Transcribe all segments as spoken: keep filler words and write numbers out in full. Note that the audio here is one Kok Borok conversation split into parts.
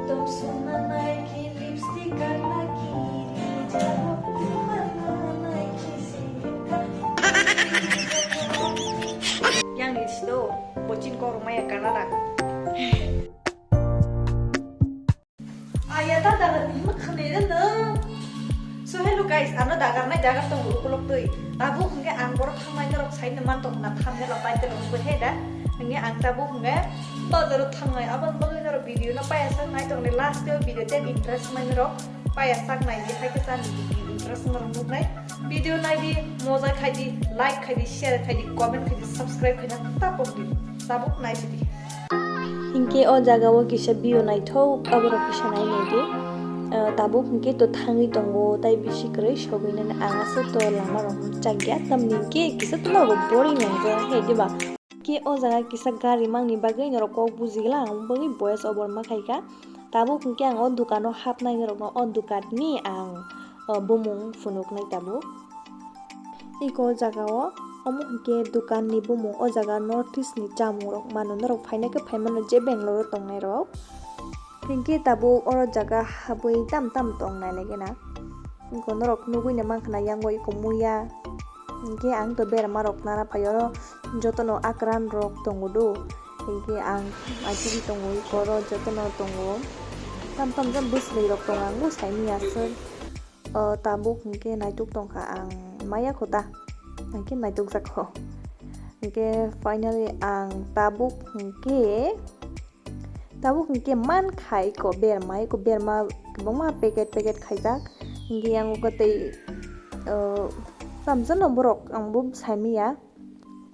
Tom sona nai ki lipstick kana ki ri jabo, tuma nai ki se ka. Yang ni sido, bochin ko rumah ya Canada. Aya ta dagar ni mak khane na. So hello guys, ano dagar nai dagar tong ukulok twi. Tabuk hwnkhe ang borok thangnai norok sai no man tong na thamne rok pai tong bo he da. Hwnkhe ang tabuk hwnkhe bazaro thangnai abang bagwi norok video no paya sak nai tong ni last o video ten interest mai norok paya sak nai di hai khe chani di interest norok nuk nai. Video nai di moja khai di, like khai di, share khai di, comment khai di, subscribe khai na tapok di. Tabuk nai di. Hinkhe o jaga o kisa view naithok, aborok kisa nai nai di. Ah, tabuk hinkhe to thangwi tongo, tai bisi kwrwi sogwi nani ang aswk to lama rok chakya, tamni hinkhe kisa to nogo boring nangjakha khe diba. Hinkhe o jaga kisa gari mangni bagwi norok kok bujigwla, ang bagwi voice over ma khaikha. Tabuk hinkhe ang o dukano hapnai norokno o dukanni ang, ah, bumung phunuknai tabuk. Iko o jaga o, omo hinkhe dukan ni bumung, o jaga North East ni chamung rok mano, norok phaina khe phaimano je Bangalore o tongnai rok. Hinkhe tabuk oro jaga habwi tam tam tong nai lagi na. Iko norok nugwi no mankha na yango iko muya. Hinkhe ang to berma rok nana phai oro jotono akran rok tongo do. Hinkhe ang achugwi tongo iko oro jotono tongo. Tam tam jang bwswlwi rok tongo ang bo saimanya aswk. O tabuk hinkhe naituk tongkha ang maya kho ta, hinkhe naituk jak kho. Hinkhe finally ang tabuk hinkhe, tabuk hinkhe man khai ko berma, ko berma kwbangma packet packet khaijak. Hinkhe yang uko tei, o, tamjano borok ang bo saimanya.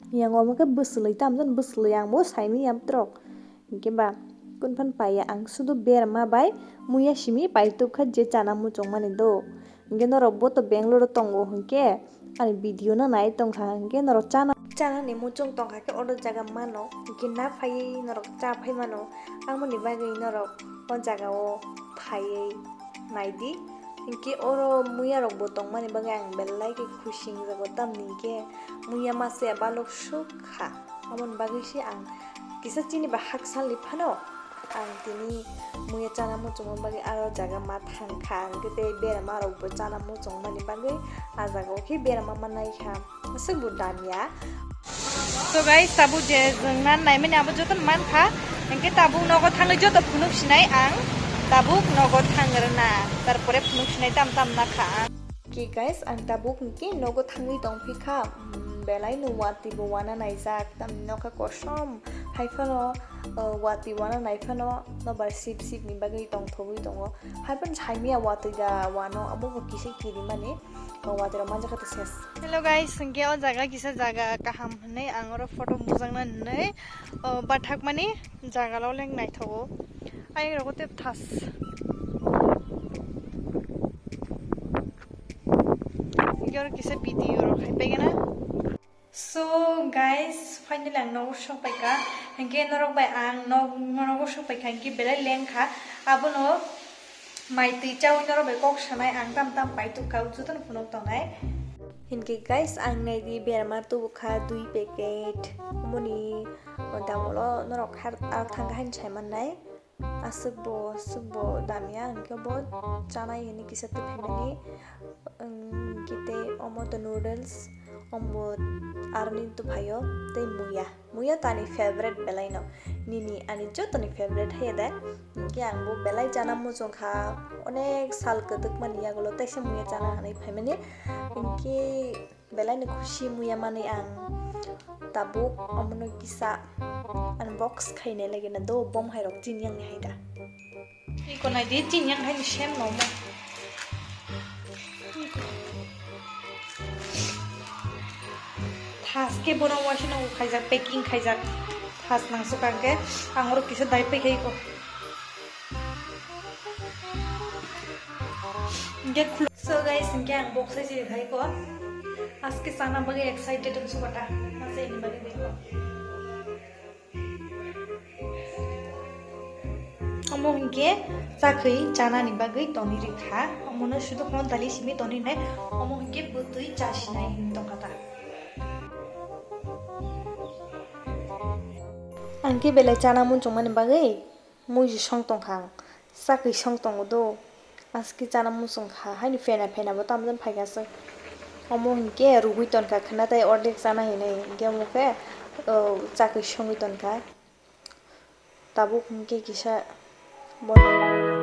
Yang omo khe bwswlwi tamjano bwswlwi ang bo saimanya borok. Hinkhe ba, kunphan paiya ang sudu berma bai muya simi paitubkha je chana muchungmani do. Hinkhe norok bo to Bangalore o tongo hinkhe ani video no nai tongkha hinkhe norok chana, chanani muchung tongkha khe oro jaga mano hinkhe na phaiwi norok cha phai mano. Aboni bagwi norok o jaga o phaiwi naidi. Hinkhe oro muya rok bo tongmani bagwi ang belai khe khusi wngjago tamni hinkhe muya masa balok suk kha. Aboni bagwi se ang kisa chini ba haksalni phano ang tini muya chana muchungma bagwi aro jaga ma thang kha, ang khe tei berma rok bo chana muchungmani bagwi ah jaga o khe berma ma nai kha, aswk bo dam ya. So guys, tabuk je jwng nan naimani abo joto man kha, hinkhe tabuk nogo thangwi joto phunuk sinai ang, tabuk nogo thang rwna, tarpore phunuk sinai tam tam na kha ang. Ki guys, ang tabuk hinkhe nogo thangwi tongphi kha, mm, belai no watwi bo wana naijak, tamni nokha kosom hai phano, uh, watwi wana nai phano nobar sip sip ni bagwi tongthogwi tongo, hai phano saimanya watwi da wano, abo bo kisa kirimani, uh, watwi rok manjakha to ses. Hello guys, hinkhe o jaga kisa jaga kaham hinwi ang oro photo mujakna hinwi, uh, bathakmani jaga lo leng naithogo, ayang rogo tei thas. Hinkhe oro kisa video rok hai paigana. So guys, finally ang nogo sok paikha. Hinkhe norok bai ang nog-, nogo sok paikha hinkhe belai lengkha. Abono mai twi chawi norok bai kok sanai ang tam tam paituk kha jotono phunuk tongnai. Hinkhe guys, ang naidi berma tubukha dui packet. Moni dam ulo norok har, ar thangkha haino sai mannai. Aswk bo, aswk bo damya, hinkhe bo chanai hinwi kisa twi phaimani, hinkhe tei omo to noodles, omo aroni tuphaio tei muya. Muya to ani favorite belaino, nini ani jotoni favorite haiya de, hinkhe ang bo belai chana muchungkha, onek sal kwdwkmani yagulo teisa muya chana hinwi phaimani, hinkhe. Belai ni khusi muya manwi ang tabuk omono kisa unbox khaina lagi na do bom hai rok chini yang ni hai da. Iko nai di chini yang hai ni sem no mo. Thas ke bono waisi no khaijak packing khaijak thas nang sukang ke ang oro kisa dai pai khai ko. Hinkhe khul-, so guys, hinkhe ang box sai siri khai ko. Aske sana bagwi excited wng suka ta. Masa ini bagwi beko. Omo hinkhe chakhwi chana ni bagwi toni rikha. Omo no sudu hon dali simi toni nai. Omo hinkhe bwtwi chasinai hin tongkha ta. Ang khe belai chana muchungmani bagwi muisu song tongkha ang. Chakwi song tongo do. Aski chana muchung kha. Haini phena phena bo tamjani phaikha se. Omo hinkhe rugwi tonkha khwna tei ordek chana hinwi. Hinkhe omo khe, o, chakwi songwi tonkha. Tabuk hinkhe kisa bono.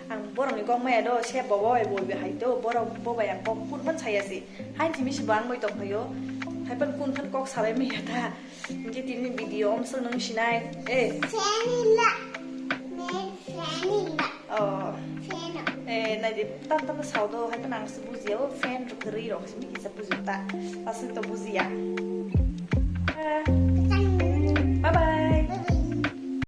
Ang borokni kok maya do se bobo bai boi bai hai to, borok bo bai ang kok kunphano saya se. Hain simi se bo ang bai tong phaio. Hai pan kunphano kok salai maya ta. Hinkhe tini video omsong nung sinai. Eh. Fan illa. Fan illa. Oh. Fan. Eh, nai di tam tam sao do, hai pan ang se bujiya o, fan rok ri rok simi kisa bujiya ta. Aswk to bujiya. Ah.